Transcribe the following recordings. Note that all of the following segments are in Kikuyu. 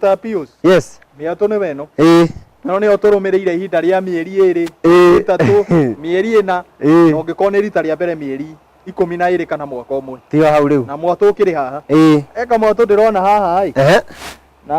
Mr. Pius, Yes. Mĩatũ nĩ weno. Ĩĩ. No nĩyo tũrũmĩrĩire ihinda rĩa mĩeri 2, 3, mĩeri 4, na ũngĩkorwo nĩ rita rĩa mbere mĩeri 12 kana mwaka 1. Tiga hau rĩu. Na mwatũ ũkĩrĩ haha. Ĩĩ. Eka mwatũ ndĩrona haha ĩ. Ehe. Na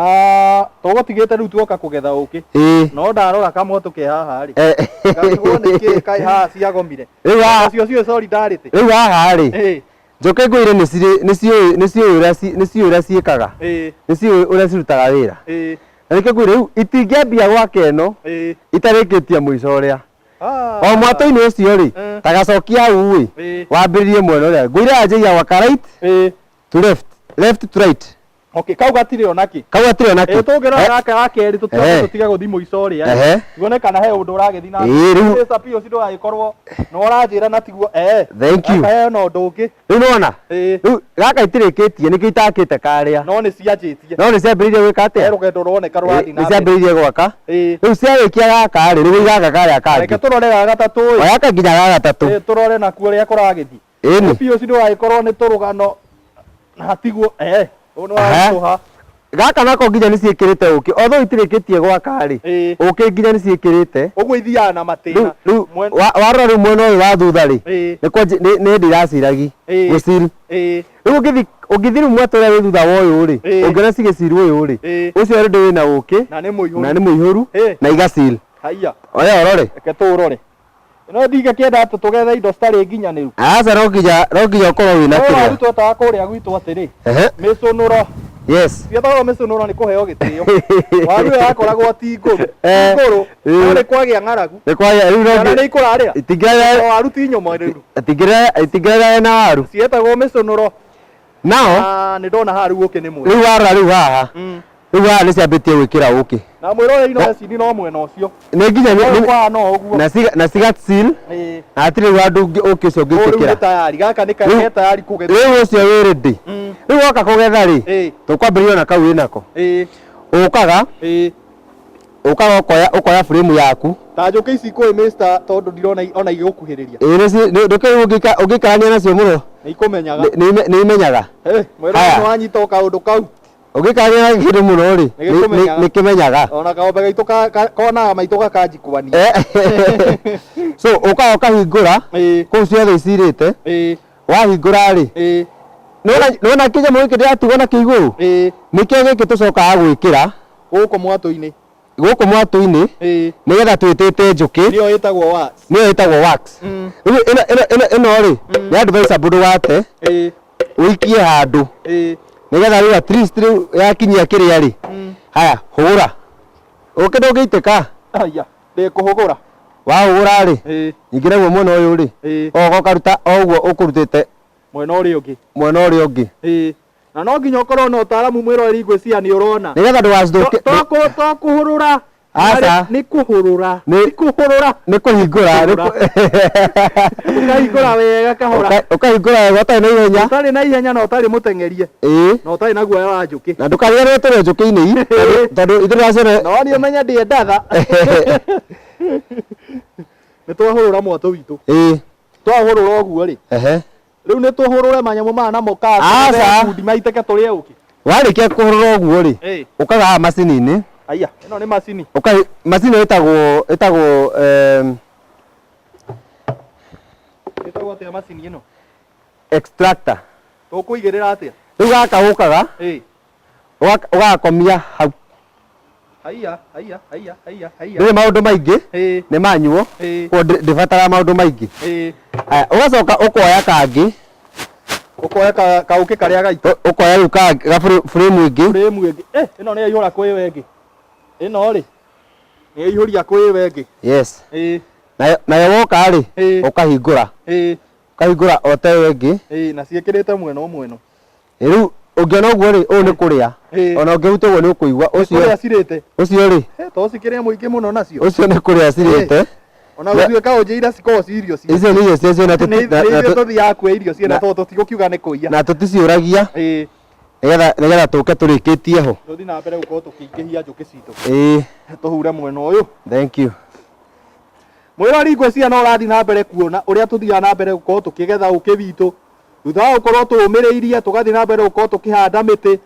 tũgũtigĩte rĩu tuoka kũgetha ũkĩ. Ĩĩ. No ndarora kamwatũ ke haha rĩ. Eh. Ngarigwo nĩ kĩ kaĩ haha ciagomire. Rĩu haha Nacio ciũĩ solidarity. Rĩu haha rĩ. Ĩĩ. Njũkĩ ngũire nĩ cirĩ nĩ ciũĩ nĩ ciũĩ ũrĩa nĩ ciũĩ ũrĩa ciĩkaga. Ĩĩ. Nĩ ciũĩ ũrĩa cirutaga wĩra. Ĩĩ. Na nĩkĩo ngũire rĩu itingĩambia gwaka ĩno Ĩĩ. itarĩkĩtie mũico ũrĩa. Ah. O mwatũ-inĩ ũcio rĩ, Eh. ta gacokia hau ĩ, Ĩĩ. wambĩrĩrie mwena ũrĩa. Ngũire yanjagia gwaka right Ĩĩ. to left, left to right. Okay, kau gatirĩ ona kĩ. Kau gatirĩ ona kĩ. Ĩ tũngĩrora Eh. gaka ga kerĩ tũticoke Ehe. tũtige gũthiĩ mũico ũrĩa. Ehe. Tuone kana he ũndũ ũragĩthiĩ na Ĩĩ, rĩu- Mr. Pius ndũgagĩkorwo nĩ ũranjĩra na tiguo eh. Thank you. Gaka hena ũndũ ũngĩ. Rĩu nĩwona? Ĩĩ. Rĩu gaka itirĩkĩtie nĩkĩo itakĩte karĩa. No nĩ cianjĩtie. No nĩ ciambĩrĩirie gwĩka He atĩa? rũgendo rũroneka Ĩĩ, rũrathiĩ Nĩ na mbere. ciambĩrĩirie gwaka. Ĩĩ. Rĩu ciarĩkia gaka rĩ, nĩguo igaka karĩa Reke kangĩ. tũrore ga gatatũ ĩ. Oya nginya ga gatatũ. Ĩĩ, tũrore nakuo ũrĩa kũragĩthiĩ. Ĩni. Pius ndũgagĩkorwo nĩ tũrũgano na hatiguo eh ũyũ nĩ waritũha. Gaka nako nginya nĩ ciĩkĩrĩte ũkĩ. Although itirĩkĩtie gwaka rĩ, Ĩĩ. ũkĩ nginya nĩ ciĩkĩrĩte. Ũguo ithiaga na Rĩu matĩna. rĩu Mwen- warora rĩu mwena ũyũ wa thutha rĩ, Ĩĩ. nĩ kwanji nĩ nĩ hĩndĩ iraciragi Ĩĩ. gũciri. Ĩĩ. Rĩu ũngĩthi ũngĩthi rĩu mwatũ ũrĩa wĩ thutha wa ũyũ rĩ, Ĩĩ. ũngĩona cigĩcirwo ũyũ rĩ, Ĩĩ. ũcio already wĩna ũkĩ Na nĩ mũihũru. na nĩ mũihũru Ĩĩ. na igacill. Haiya. Oya ũrore. Reke tũũrore. No ndingĩkĩenda atĩ tũgethe indo citarĩ nginyanĩru. Aca no nginya no nginya ũkorwo wĩna No kĩrĩa. waru twetaga kũrĩa gwitũ atĩrĩ, Ehe. mĩcũnũro. Yes. Cietagwo mĩcũnũro nĩ kũheo gĩtĩo. Waru ĩyo yakoragwo ti ngũrũ. Ti Eh, ngũrũ, no eh. nĩ kwagĩa ng'aragu. Nĩ kwagĩa rĩu no Kana nĩ ikũrarĩa. Itingĩrĩa No waru ti nyũmũ rĩu. itingĩrĩa itingĩrĩa na waru. Cietagwo mĩcũnũro. Nao Ah, nĩ ndona haha rĩu ũkĩ nĩ mwega. rĩu warora rĩu haha rĩu haha nĩ ciambĩtie gwĩkĩra ũkĩ. Na mwĩroreri no ecini no mwena ũcio. Nĩ nginya No nĩ- kwa no ũguo. na ciga na ciga seal Ĩĩ. na hatirĩ handũ ũngĩ ũkĩ ũcio Ũyũ rĩu ũngĩtĩkĩra. nĩ tayari. Gaka nĩ Rĩu- ke tayari kũgethwo. Rĩu ũcio wĩ ready. Rĩu woka kũgetha rĩ, Ĩĩ. tũkwambĩrĩria na kau wĩnako. Ĩĩ. Ũkaga Ĩĩ. ũkaga ũkoya ũkoya frame yaku. Ta njũkĩ ici kũĩ Mr. tondũ ndirona ona igĩgũkuhĩrĩria. Ĩĩ nĩ ndũkĩ ũngĩikarania nacio mũno Nĩ ikũmenyaga. nĩ nĩ imenyaga. Eh, mwĩroreri Haya. nĩ wanyita o kaũndũ kau. Ũngĩikarania na kĩndũ mũno rĩ, Nĩ gĩkũmenyaga. nĩ kĩmenyaga. Ona kaombe gaitũ konaga maitũ gakanjikwania. Eh, so ũkaga ũkahingũra Ĩĩ. kũu ciothe icirĩte Ĩĩ. wahingũra rĩ Ĩĩ. nĩwona kĩnyamũ gĩkĩ ndĩratigwo nakĩo igũrũ Ĩĩ. nĩkĩo gĩkĩ tũcokaga gwĩkĩra Gũkũ mwatũ-inĩ. gũkũ mwatũ-inĩ Ĩĩ. nĩgetha twĩtĩte njũkĩ Nĩyo ĩtagwo wax. nĩyo ĩtagwo wax rĩu ĩno ĩno ĩno ĩno rĩ nĩ advisable ndũgate Ĩĩ. ũikie handũ Ĩĩ. nĩgetha rĩu at least rĩu yakinyia kĩrĩa rĩ haya hũgũra ũkĩ ndũngĩitĩka Aya. Ndĩkũhũgũra. Wahũgũra rĩ Ĩĩ. ningĩ naguo mwena ũyũ rĩ Ĩĩ. ũgoka ũkaruta o ũguo ũkũrutĩte Mwena ũrĩa ũngĩ. mwena ũrĩa ũngĩ. Ĩĩ. Na no nginya ũkorwo na ũtaaramu mwĩroreri ngwĩciria nĩ ũrona. Nĩgetha ndũgacithũkie. To kũhũrũra. Aca. Nĩ kũhũrũra. Nĩ Ti kũhũrũra. Nĩ kũhingũra. Nĩ Ũkahingũra wega kahora. Ũkahingũra wega ũtarĩ na ihenya. Ũtarĩ na ihenya na ũtarĩ mũteng'erie. Ĩĩ. Na ũtarĩ na guoya wa njũkĩ. Na ndũkariganĩrwo tũrĩ njũkĩ-inĩ ii. Tondũ ithuĩ tũraciona. No niĩ ũmenye ndiendatha. Nĩ twahũrũra mwatũ witũ. Ĩĩ. Twahũrũra ũguo rĩ. Ehe. Rĩu nĩ tũhũrũre manyamũ maya namo ka Aca. ngundi maitĩke tũrĩe ũkĩ. Warĩkia kũhũrũra ũguo rĩ, Ĩĩ. ũkaga haha macini-inĩ. Aya, ĩno nĩ macini. Ũka macini ĩtagwo ĩtagwo Ĩtagwo atĩa macini ĩno? Extractor. Tũkũigĩrĩra atĩa? Rĩu gaka ũkaga Ĩĩ. Ũgagakomia hau. Haiya, haiya, haiya, haiya, haiya. Ndĩrĩ maũndũ maingĩ, Ĩĩ. nĩ manyuo, Ĩĩ. koguo ndĩbataraga maũndũ maingĩ. Ĩĩ. Haya, ũgacoka ũkoya kangĩ. Ũkoya kaũkĩ karĩa gaitũ. Ũkoya rĩu ga frame ĩngĩ. Frame ĩngĩ. Eh, ĩno nĩ yaihũra kwĩ ĩyo ĩngĩ. Ĩno rĩ, nĩ yaihũria kwĩ ĩyo ĩngĩ. Yes. Ĩĩ. Nayo nayo woka rĩ, Ĩĩ. ũkahingũra. Ĩĩ. Ũkahingũra o ta ĩyo ĩngĩ. Ĩĩ, na ciĩkĩrĩte mwena ũmwe ĩno. Rĩu ũngĩona ũguo rĩ, ũũ nĩ kũrĩa. Ĩĩ. Ona ũngĩhutia ũguo nĩ ũkũigua. Nĩ Ũcio kũrĩa cirĩte. Ũcio rĩ. He, to cikĩrĩa mũingĩ mũno nacio. Ũcio nĩ kũrĩa cirĩte. Ĩĩ. Ona gũtuĩka ũnjĩire cikoragwo ci irio cia. Icio nĩ irio ciacio na Nĩ tũti- nĩ ithuĩ tũthiaga kuoya irio ciene tondũ tũtigũkiuga nĩ kũiya. na tũticiũragia. Ĩĩ. Nĩgetha nĩgetha tũke tũrĩkĩtie ho. Tũthiĩ na mbere gũkorwo tũkĩingĩhia njũkĩ citũ. Ĩĩ. Tũhure mwena ũyũ. Thank you. Mwĩrori ngwĩciria no ũrathiĩ na mbere kuona ũrĩa tũthiaga na mbere gũkorwo tũkĩgetha ũkĩ witũ. Thutha wa gũkorwo tũũmĩrĩirie tũgathiĩ na mbere gũkorwo tũkĩhanda mĩtĩ,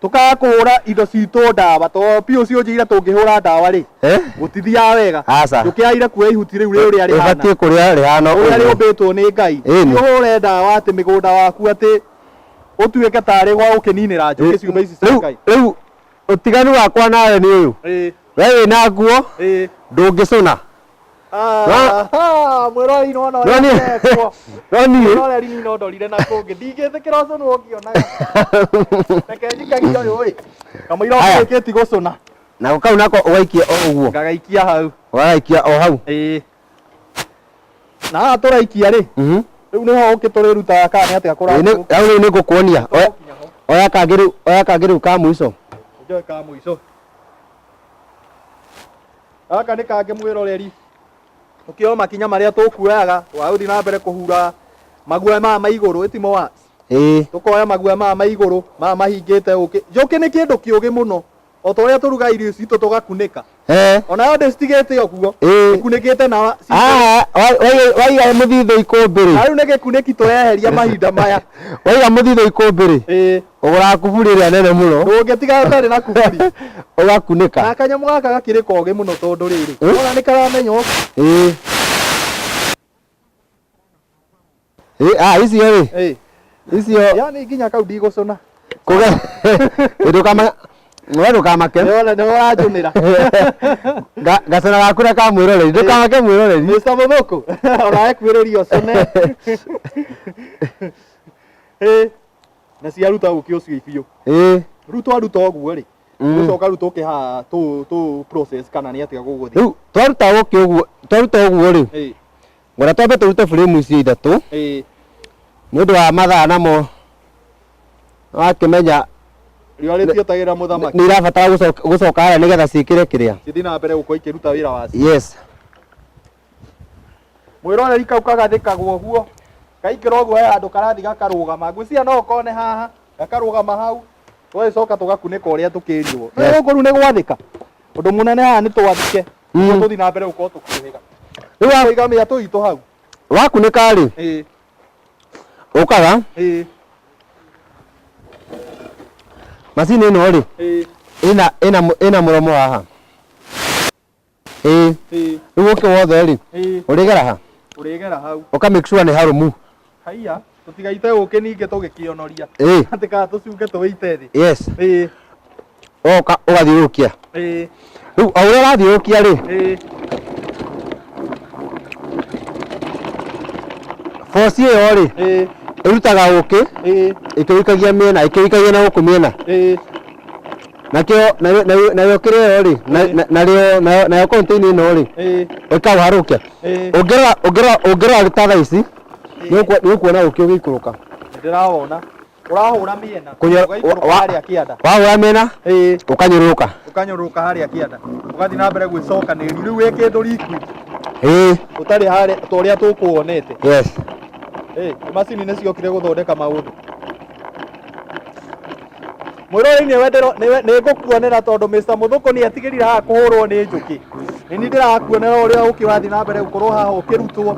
Tũkaga kũhũra indo citũ ndawa to piũ ũcio ũnjĩire tũngĩhũra ndawa rĩ Eh? gũtithiaga wega. Aca. Njũkĩ yagĩrĩire kuoya ihuti rĩu rĩ ũrĩa rĩhana. Ĩbatiĩ kũrĩa rĩhana Ũrĩa ũguo. rĩũmbĩtwo nĩ Ngai. Ĩni. Ti ũhũre ndawa atĩ mĩgũnda waku atĩ ũtuĩke tarĩ gwa gũkĩninĩra njũkĩ ciũmbe ici cia Rĩu Ngai. rĩu ũtiganu wakwa nawe nĩ ũyũ. Ĩĩ. We wĩna nguo Ĩĩ. ndũngĩcũna. Ah, mwĩroreri nĩwona No ũrĩa niĩ ndĩrekwo. no niĩ Mwĩroreri niĩ no ndorire na kũngĩ ndingĩtĩkĩra ũcũnũ ũngĩonaga. Reke njikagie ũyũ ĩ. Kamũira Haya. ũkĩrĩkĩtie gũcũna. Nako kau nako ũgaikia o ũguo. Ngagaikia hau. Ũgagaikia o hau. Ĩĩ. Na haha tũraikia rĩ, rĩu nĩho ũkĩ tũrĩrutaga kana nĩ atĩa Ĩĩ, nĩ- Hau rĩu nĩ ngũkuonia. Oya- kũratũkinya ho. Oya kangĩ rĩu oya kangĩ rĩu ka mũico. Njoe ka mũico. Gaka nĩ kangĩ mwĩroreri. Ũkĩoya makinya marĩa tũkuoyaga, wagũthiĩ na mbere kũhura maguoya maya ma igũrũ, ĩtimo wa Ĩĩ. tũkoya maguoya maya ma igũrũ maya mahingĩte ũkĩ. Njũkĩ nĩ kĩndũ kĩũgĩ mũno. O ta ũrĩa tũrugaga irio citũ tũgakunĩka. Eh. Ona yo ndĩcitigĩte ũguo. Ĩĩ. Ĩkunĩkĩte na Ah, waiga mũthithũ ikũmbĩ na rĩ. rĩu nĩ gĩkunĩki tũreheria mahinda maya. Waiga mũthithũ ikũmbĩ rĩ. Ĩĩ. Ũgũraga kuburi ĩrĩa nene mũno. Ndũngĩtiga ũtarĩ na kuburi. Ũgakunĩka. Na kanyamũ gaka gakĩrĩ kogĩ mũno tondũ rĩrĩ. Eh? Ona nĩ karamenya ũũ. Ĩĩ. Ĩĩ, ah icio rĩ. Ĩĩ. Icio Yani nginya kau ndigũcũna. kũge ndũkama we ndũkamake. Nĩwona nĩwe ũranjũnĩra. Gacũna gaku na ka mwĩroreri ndũkamake mwĩroreri. Mr. Mũthũkũ ona ekuĩrĩria ũcũne. Ĩĩ. Na ciaruta ũkĩ ũcio biũ. Ĩĩ. Rĩu twaruta ũguo rĩ. Gũcoka rĩu tũke haha tũ tũ process kana nĩ atĩa gũgũthiĩ. Rĩu twaruta ũkĩ ũguo twaruta ũguo rĩ. Ĩĩ. Ngwenda twambe tũrute frame icio ithatũ Ĩĩ. nĩ ũndũ wa mathaa namo wakĩmenya Riũa rĩtietagĩrĩra mũthamaki. nĩ irabatara gũcoka harĩa nĩgetha ciĩkĩre kĩrĩa. Cithiĩ na mbere gũkorwo ikĩruta wĩra wacio. Yes. Mwĩroreri kau kagathĩkagwo ũguo kaikĩra ũguo he handũ karathi gakarũgama ngwĩciria no ũkone haha gakarũgama hau tũgagĩcoka tũgakunĩka ũrĩa tũkĩrirwo Yes. gũkũ rĩu nĩ gwathĩka ũndũ mũnene haha nĩ twathike nĩguo tũthiĩ na mbere gũkorwo tũkĩũhĩga Rĩu kũiga mĩatũ itũ hau wakunĩka rĩ ĩĩ ũkaga ĩĩ macini ĩno rĩ ĩĩ ĩna ĩna ĩna mũromo haha. Ĩĩ. Ĩĩ. Rĩu ũkĩ wothe rĩ Ĩĩ. ũrĩgera ha ũrĩgera hau ũka make sure nĩ harũmu. Haiya tũtigaite ũkĩ ningĩ tũgĩkĩonoria Ĩĩ. atĩ kana tũcunge tũwĩite thĩ. Yes. Ĩĩ. Ũgoka ũgathiũrũrũkia. Ĩĩ. Rĩu o ũrĩa ũrathiũrũrũkia rĩ Ĩĩ. force ĩyo rĩ Ĩĩ. ĩrutaga ũkĩ Ĩĩ. ĩkĩũikagia mĩena ĩkĩũikagia na gũkũ mĩena Ĩĩ. nakĩo nayo nayo kĩrĩa ĩyo rĩ narĩo nayo nayo container ĩno rĩ Ĩĩ. ĩkaũharũkia Ĩĩ. ũngĩrora ũngĩrora ũngĩrora ta thaa ici nĩ ũkuona ũkĩ ũgĩikũrũka. Nĩndĩrawona ũrahũra mĩena ũgaikũrũka harĩa kĩanda. Wahũra mĩena Ĩĩ. ũkanyũrũrũka. Ũkanyũrũrũka harĩa kĩanda ũgathiĩ na mbere gwĩcokanĩrĩria rĩu wĩ kĩndũ liquid Ĩĩ. ũtarĩ harĩa ta ũrĩa tũkũwonete. Yes. Ĩĩ macini nĩ ciokire gũthondeka maũndũ. Mwĩroreri nĩwe nĩ ngũkuonera tondũ Mr. Mũthũkũ nĩ etigĩrire haha kũhũrwo nĩ njũkĩ. Nĩ niĩ ndĩrakuonera ũrĩa ũkĩ ũrathiĩ na mbere gũkorwo haha ũkĩrutwo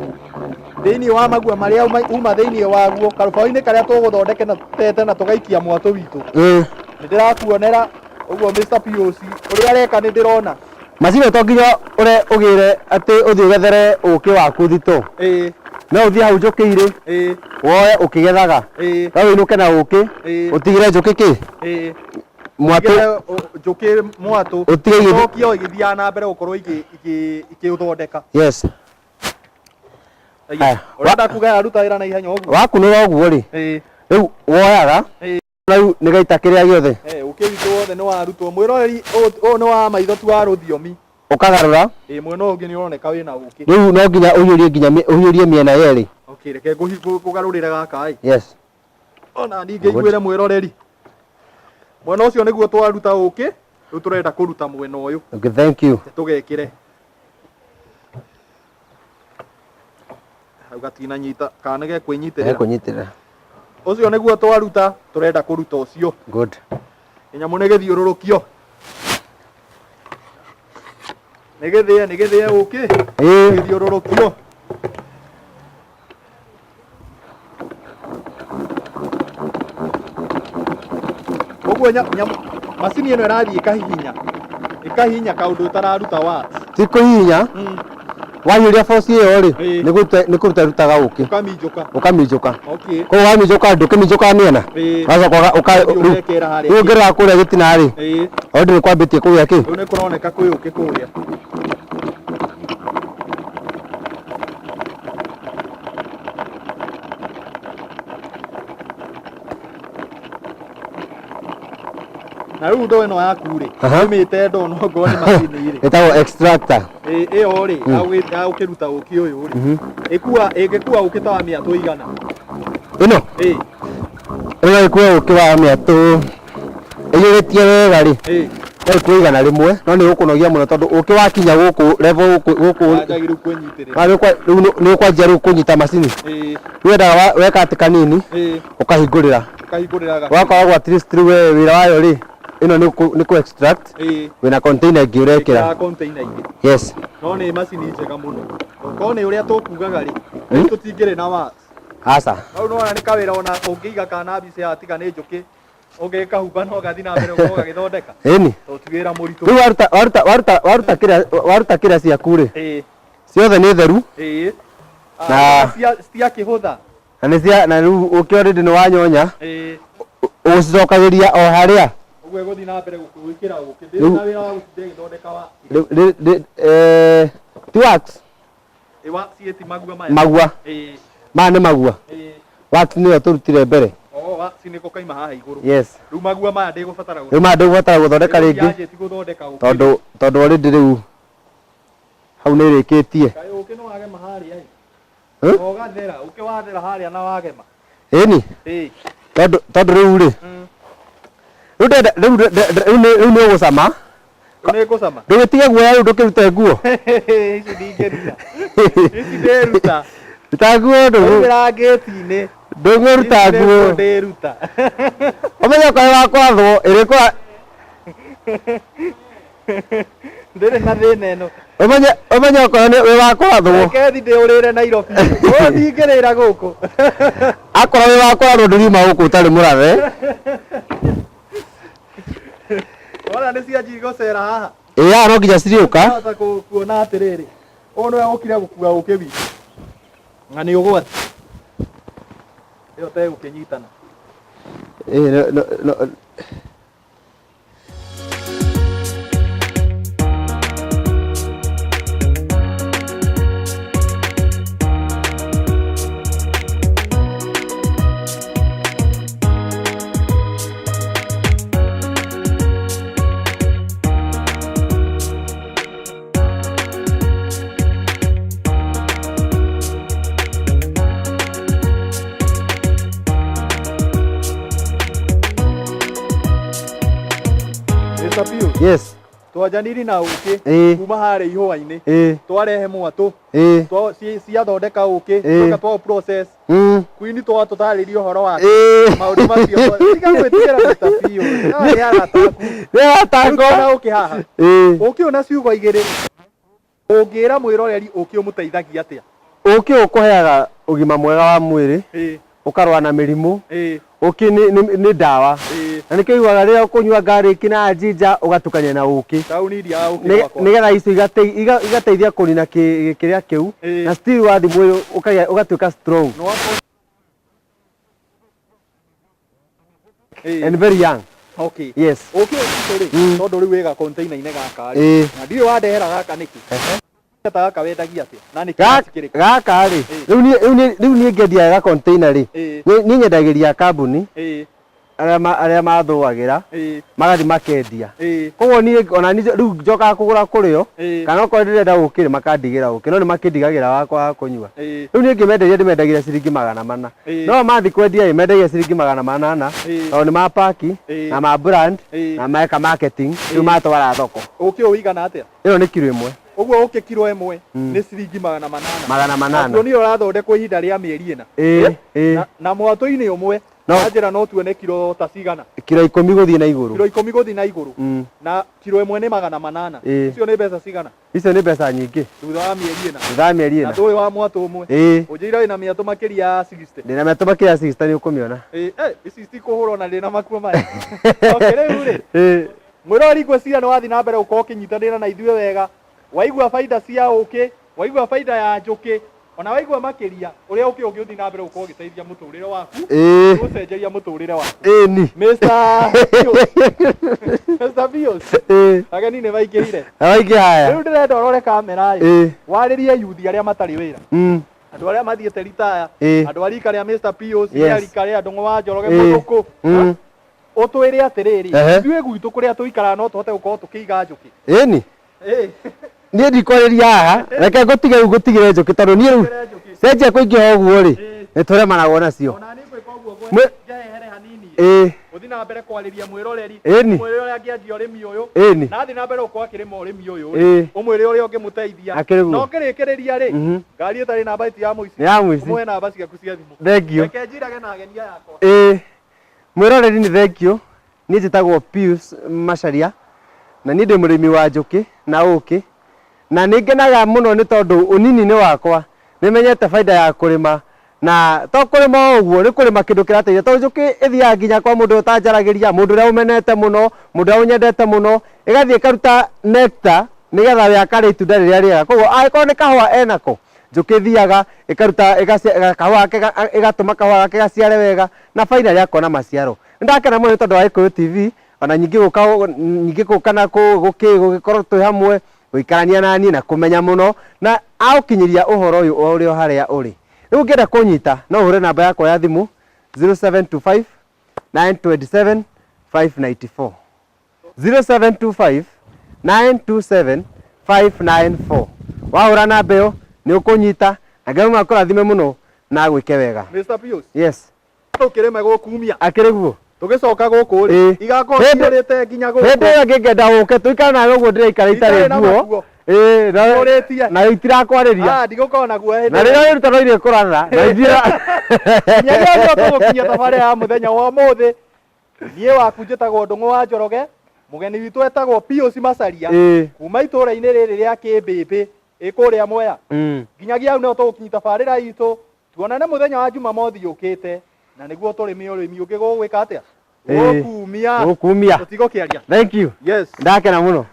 thĩinĩ wa magua marĩa uma thĩinĩ waguo karũbaũ-inĩ karĩa tũgũthondekete na tũgaikia mwatũ witũ. Ĩĩ. Nĩ ndĩrakuonera ũguo Mr. POC ũrĩa areka nĩ ndĩrona. Macini to nginya ũre ũgĩre atĩ ũthiĩ ũgethere ũkĩ waku thitũ. Ĩĩ. No ũthiĩ hau njũkĩ-irĩ Ĩĩ. woe ũkĩgethaga. Ĩĩ. No ũinũke na ũkĩ Ĩĩ. ũtigĩre njũkĩ kĩ? Ĩĩ. Mwatũ. Ũtigĩre njũkĩ mwatũ. Ũtige igĩthiĩ- Ũcokie o igĩthiaga na mbere gũkorwo ikĩũthondeka. Yes. Haya. Ũrenda kuga yaruta wĩra na ihenya ũguo? Wakunũra ũguo rĩ Ĩĩ. rĩu woyaga Ĩĩ. rĩu nĩ gaita kĩrĩa gĩothe. Ũkĩ witũ wothe nĩ warutwo. Mwĩroreri ũyũ nĩ wa maitho tu wa rũthiomi. Ũkagarũra. Ĩĩ mwena ũyũ ũngĩ nĩ ũroneka wĩna ũkĩ. Rĩu no nginya ũhiũrie nginya ũhiũrie mĩena yerĩ. Okay, reke ngũgarũrĩre gaka ĩ. Yes. Ona ningĩ iguĩre mwĩroreri. Mwena ũcio nĩguo twaruta ũkĩ, rĩu tũrenda kũruta mwena ũyũ. Okay, thank you. Tũgekĩre. Hau gatinanyita, kana nĩ gekwĩnyitĩrĩra. Gekwĩnyitĩrĩra. Ũcio nĩguo twaruta, tũrenda kũruta ũcio. Good. Kĩnyamũ nĩ gĩthiũrũrũkio. Nĩ gĩthĩe, nĩ gĩthĩe ũkĩ. Ĩĩ. Gĩthiũrũrũkio. Ũguo macini ĩno ĩrathiĩ ĩkahihinya ĩkahihinya kaũndũ ĩtararuta wax. Ti kũhihinya. Wahiũria force ĩyo rĩ, nĩ kũruta ĩrutaga ũkĩ. Ũkaminjũka. Ũkaminjũka. Okay. Koguo waminjũka ndũkĩminjũkaga mĩena. Ũgacoka Ũgathiĩ ũgekĩra harĩa. Rĩu ũngĩrora kũrĩa gĩtina rĩ, already nĩ kwambĩtie kũgĩa kĩ? Rĩu nĩ kũroneka kwĩ ũkĩ kũrĩa. Na rĩu ndoo ĩno yaku rĩ, ũmĩte ndoo no ngorwo nĩ macini rĩ. Ĩtagwo extractor. Ĩyo rĩ, ya gũkĩruta ũkĩ ũyũ rĩ, ĩkua ĩngĩkua ũkĩ ta wa mĩatũ igana? Ĩno? Ĩno ĩkue ũkĩ wa mĩatũ ĩiyũrĩtie wega rĩ, no ĩkue 100, no nĩ ĩgũkũnogia mũno tondũ ũkĩ wakinya gũkũ level gũkũ gũkũ Wanjagia rĩu kwĩnyitĩrĩra. Rĩu nĩ ũkwanjia rĩu kũnyita macini. Rĩu wendaga weka atĩ kanini ũkahingũrĩra. Ũkahingũrĩra ga. Ũgakoragwo at least rĩu we wĩra wayo rĩ, ĩno nĩ kũ extract, wĩna container ĩngĩ ũrekĩra. Ĩkĩraga container ingĩ. Yes. No nĩ macini njega mũno. Korwo nĩ ũrĩa tũkugaga rĩ, tũtingĩrĩ na wax. Aca. Hau nĩwona nĩ kawĩra ona ũngĩiga kana mbica ya tiga nĩ njũkĩ ũngĩkahumba no gathiĩ na mbere gũkorwo gagĩthondeka. Ĩni. Tondũ ti wĩra mũritũ. Rĩu waruta waruta waruta waruta kĩrĩa waruta kĩrĩa ciaku rĩ, ciothe nĩ theru. Na Citiakĩhũtha. Na nĩ cia na rĩu ũkĩ already nĩ wanyonya. Ũgũcicokagĩria o harĩa. Ũguo ĩgũthiĩ na mbere gwĩkĩra ũkĩ. Ndĩrĩ na wĩra wa gũtinda ĩgĩthondeka wa. Ti wax. Ĩ wax ĩ ti magua maya. Magua. Maya nĩ magua. Wax nĩyo tũrutire mbere. Oh, wax nĩko kaima haha igũrũ. Yes. Rĩu magua maya ndĩgũbatara Rĩu maya ndĩgũbatara gũthondeka rĩngĩ. Yanjĩtie gũthondeka ũkĩ. Tondũ tondũ already rĩu hau nĩ ĩrĩkĩtie. Kaĩ ũkĩ nĩ wagema harĩa ĩ. Na ũgathera, ũkĩ wathera harĩa na wagema. Ĩni. Tondũ tondũ rĩu rĩ. Rĩu ndenda rĩu rĩu nĩ rĩu nĩ ũgũcama. Rĩu nĩ ngũcama. Ndũgĩtige guoya rĩu ndũkĩrute nguo. Ici ndingĩruta. Ici ndĩruta. Ruta nguo ndũgũ. Ndaumĩra ngĩti-inĩ. Ndũngĩruta Ici nĩguo nguo. ndĩruta. Ũmenye okorwo wa kwathwo ĩrĩkwa Ndĩrĩ na thĩna ĩno. Ũmenye ũmenye okorwo nĩ wĩ wa kwathwo. Reke thiĩ ndĩũrĩre Nairobi. Ũũ ndingĩrĩra gũkũ. Akorwo wĩ wa kwathwo ndũriuma gũkũ ũtarĩ mũrathe. Wona nĩ cianjia gũcera haha. Ĩĩ haha no nginya cirĩũka. Ndahota kuona atĩrĩrĩ. Ũyũ nĩwe ũkire gũkua ũkĩ witũ. Na nĩ ũgwati. Ĩyo tegũkĩnyitana. Ĩĩ no no Mr. Pius, Yes. twanjaniri na ũkĩ kuma harĩa ihũa-inĩ twarehe mwatũ ciathondeka ũkĩ twoka twa process Queen twatũtarĩria ũhoro wake maũndũ macio tiga gwĩtigĩra Mr. Pius aya nĩ arata aku. Nĩ arata Rĩu akwa. twĩna ũkĩ haha ũkĩ ũyũ na ciugo igĩrĩ Ũngĩra mwĩroreri ũkĩ ũmũteithagia atĩa? Ũkĩ ũkũheaga ũgima mwega wa mwĩrĩ, ũkarũa na mĩrimũ. Ũkĩ nĩ, nĩ, nĩ ndawa. Na nĩkĩo ũiguaga rĩrĩa ũkũnyua garlic na ginger ũgatukania na ũkĩ. Taũni ndiagaga ũkĩ Nĩ- gwakwa. Nĩgetha icio igateithia kũnina kĩrĩa kĩu na still wathiĩ mwĩrĩ ũgatuĩka strong Nĩ wakwa- and very young. Okay. Yes. Ũkĩ ũyũ rĩ, tondũ rĩu wĩ ga container-inĩ gaka rĩ, na ndiũĩ wandehera gaka nĩkĩ? Ta gaka wendagia atĩa? Na nĩ kĩraci kĩrĩkũ? Gaka rĩ, rĩu niĩ rĩu niĩ rĩu niĩ ngĩendia ga container rĩ, niĩ nyendagĩria kambuni arĩa arĩa mathũagĩra magathiĩ makendia. Koguo niĩ ona niĩ rĩu njokaga kũgũra kũrĩ o, kana okorwo ndĩrenda ũkĩ rĩ makandigĩra ũkĩ, no nĩ makĩndigagĩra wakwa wa kũnyua. Rĩu niĩ ngĩmenderia ndĩmendagĩria ciringi 400. No mathiĩ kwendia ĩ mendagia ciringi 800 tondũ nĩ ma pack na ma brand na meka marketing rĩu matwara thoko. Ũkĩ ũyũ ũigana atĩa? Ĩno nĩ kiro ĩmwe. Ũguo ũkĩ kiro ĩmwe nĩ ciringi 800. 800. Naguo nĩ ũrathondekwo ihinda rĩa mĩeri ĩna. Ĩĩ, ĩĩ. Na mwatũ-inĩ ũmwe No. Na njĩra no tuone kiro ta cigana? Kiro 10 gũthiĩ na igũrũ. Kiro 10 gũthiĩ na igũrũ. Na kiro 1 nĩ 800. Icio nĩ mbeca cigana? Icio nĩ mbeca nyingĩ. Thutha wa mĩeri 4. Thutha wa mĩeri Na 4. ndũĩ wa mwatũ ũmwe. Ũnjĩire wĩna mĩatũ makĩria ya 60. Ndĩna mĩatũ makĩria ya 60 nĩ ũkũmĩona. Ici citikũhũrwo na ndĩna makuo maya. Okay, rĩu rĩ. Mwĩroreri ngwĩciria nĩ wathiĩ na mbere gũkorwo ũkĩnyitanĩra na ithuĩ wega. Waigua baida cia ũkĩ, waigua baida ya njũkĩ, ona waigua makĩria ũrĩa ũkĩ ũngĩũthiĩ na mbere gũkorwo ũgĩteithia mũtũrĩre waku, gũcenjeria mũtũrĩre waku. Ĩni. Mr. Pius. Mr. Pius. Ageni nĩ maingĩrire. Aingĩ haya. Rĩu ndĩrenda ũrore kamera ĩ. Warĩrie yuthi arĩa matarĩ wĩra. Andũ arĩa mathiĩte ritaya, andũ a rika rĩa Mr. Pius, a rika rĩa Ndũng'ũ wa Njoroge Mũthũkũ. Ũtwĩre atĩrĩrĩ, ithuĩ gwitũ kũrĩa tũikaraga no tũhote gũkorwo tũkĩiga njũkĩ. Ĩni. Niĩ ndikwarĩria haha, reke ngũtige rĩu ngũtigĩre njũkĩ tondũ niĩ rĩu cenjia kũingĩha ũguo rĩ, nĩ tũremanagwo nacio. Ona niĩ ngwĩka ũguo njehere hanini. Ũthiĩ na mbere kwarĩria mwĩroreri, ũmwĩre ũrĩa angĩanjia ũrĩmi ũyũ, na athiĩ na mbere gũkorwo akĩrĩma ũrĩmi ũyũ rĩ, ũmwĩre ũrĩa ũngĩmũteithia. Na ũkĩrĩkĩrĩria rĩ, ngari ĩtarĩ namba ti ya mũici, Nĩ ya mũici. Ũmũhe namba ciaku cia thimũ. Thank you. Reke njirage na ageni aya akwa. Mwĩroreri nĩ thank you. Niĩ njĩtagwo Pius Macharia na niĩ ndĩ mũrĩmi wa njũkĩ na ũkĩ na nĩ ngenaga mũno nĩ tondũ ũnini-inĩ wakwa nĩ menyete baida ya kũrĩma na to kũrĩma o ũguo nĩ kũrĩma kĩndũ kĩrateithia tondũ njũkĩ ĩthiaga nginya kwa mũndũ ũrĩa ũtanjaragĩria, mũndũ ũrĩa ũmenete mũno, mũndũ ũrĩa ũnyendete mũno, ĩgathiĩ ĩkaruta nectar nĩgetha we akarĩa itunda rĩrĩa rĩega. Koguo angĩkorwo nĩ kahũa enako, njũkĩ ĩthiaga ĩkaruta kahũa gake ĩgatũma kahũa gake gaciare wega na finally akona maciaro. Nĩndakena mũno nĩ tondũ wa Gĩkũyũ TV ona nyingĩ gũka nyingĩ gũka na gũgĩkorwo twĩ hamwe gũikarania na niĩ na kũmenya mũno na agũkinyĩria ũhoro ũyũ o ũrĩ o harĩa ũrĩ. Rĩu ũngĩenda kũnyita no ũhũre namba yakwa ya thimũ 0725 927 594. 0725 927 594. Wahũra namba ĩyo nĩ ũkũnyita na Ngai mũno akũrathime mũno na agwĩke wega. Mr. Pius. Yes. Tũkĩrĩme gũkumia. Akĩrĩ guo. Tũgĩcoka gũkũ rĩ, igakorwo ciyũrĩte nginya gũkũ. Hĩndĩ ĩyo ngĩngĩenda ũke tũikare nawe ũguo ndĩraikara itarĩ nguo. Na itirakwarĩria. Ndigũkorwo na guoya hĩndĩ Na rĩrĩa wĩruta no irĩkũratha. Na ithiĩ. Nginyagia hau tũgũkinyia thabarĩ ya mũthenya wa ũmũthĩ. Niĩ waku njĩtagwo Ndũng'ũ wa Njoroge, mũgeni witũ etagwo Pius Macharia, kuma itũũra-inĩ rĩrĩ rĩa Kĩmbĩmbĩ, ĩ kũrĩa Mwea. Nginyagia hau nĩho tũgũkinyia tabarĩra itũ, tuonane mũthenya wa Jumamothi yũkĩte, na nĩguo tũrĩme ũrĩmi ũngĩ gũgwĩka atĩa? Gũkumia. Gũkumia. Tũtigũkĩaria. Thank you. Yes. Ndakena mũno.